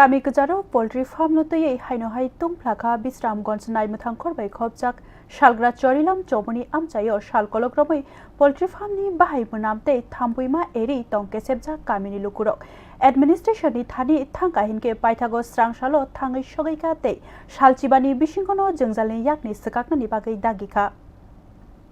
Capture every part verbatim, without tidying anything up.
Kami kwcharo poultry farm no twiwi haino hai tungphlakha Bisramganj Naimwthangkhor bai khopjak Salgra Chorilam Chomoni amchaio sal kolok romwi poultry farm ni bahai mwnam tei thambuima eri tong kesepjak kamini lukurok. Administration ni thani thangkha hinkhe paithago srangsalo thangwi sogwikha tei salchibani bisingono jwngjalni yakni swkaknani bagwi dagikha.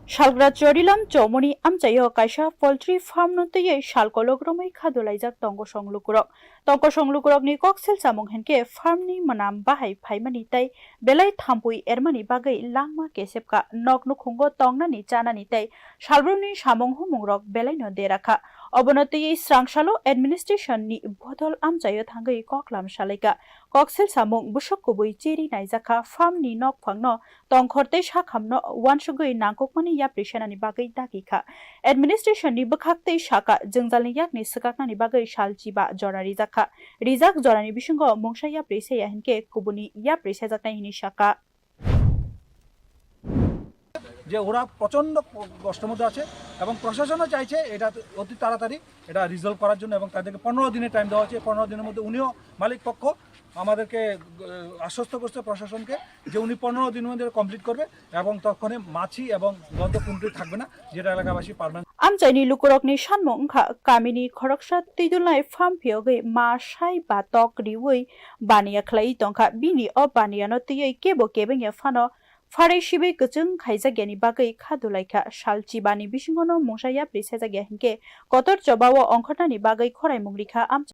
Salgra Chorilam Chomoni amchaio kaisa poultry farm no twiwi sal kolok romwi khadulaijak tongkosong lukurok. Tongkosong lukurokni kok selsamung hinkhe farm ni mwnam bahai phaimani tei belai thampui ermani bagwi langma kesepka nok nukhungo tongnani chanani tei salbrumni samung humungrok belaino derakha. Obono twiwi srangsalo administration ni bodol amchaio thangwi koklam salaikha. Kok selsamung busuk kubui chiri naijakha farm ni nokphangno tongkhor tei sakhamno uansugwi nangkukmani yapri senani bagwi dagikha. Administration ni bwkhak tei saka jwngjalni yakni swkaknani bagwi sal chiba jora rijakha. Rijak jorani bisingo mungsa yapri seya hinkhe kubuni yapri sejaknai hini saka. যে ওরা প্রচণ্ড কষ্টের মধ্যে আছে এবং প্রশাসনও চাইছে এটা অতি তাড়াতাড়ি এটা রিজলভ করার জন্য এবং তাদেরকে পনেরো দিনের টাইম দেওয়া হয়েছে। পনেরো দিনের মধ্যে উনিও মালিক পক্ষ আমাদেরকে আশ্বস্ত করছে প্রশাসনকে যে উনি পনেরো দিনের মধ্যে কমপ্লিট করবে এবং তখনই মাছি এবং গন্ধ কোনোটাই থাকবে না, যেটা এলাকাবাসী পারবেন। Amchaini lukurokni sanmung wngkha kamini khoroksa twidulnai farm phiyogwi ma sai ba tok riwi baniya khlaiwi tongkha. Bini o baniyano twiwi kebo kebengya phano pharwi sibwi kwchwng khaijakyani bagwi kha dulaikha. Sal chibani bisingono mungsa yapri sejakya hinkhe kotor chobao ongkhornani bagwi khoraimung rikha.